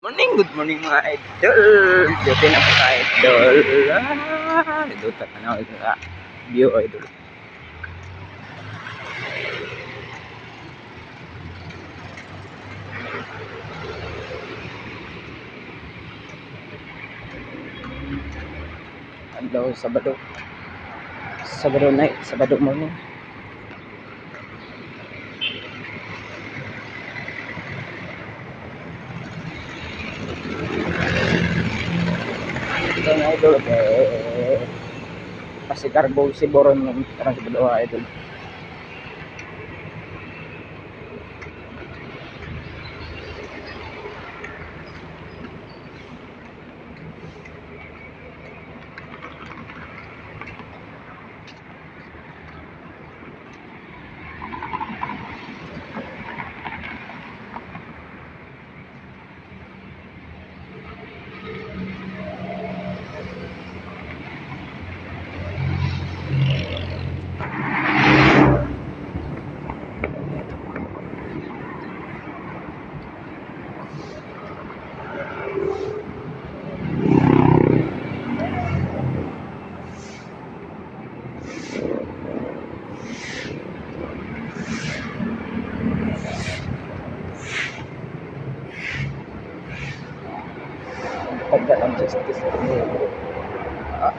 Morning, good morning, mga idol. Dito na po tayo, idol. Ah, dito na na view, idol. Adlaw Sabado. Sabado night, Sabado morning. Ito na, idol, eh, pasigarbo si Boron ng karang Sabado, idol. Pagka ang justice. Ah.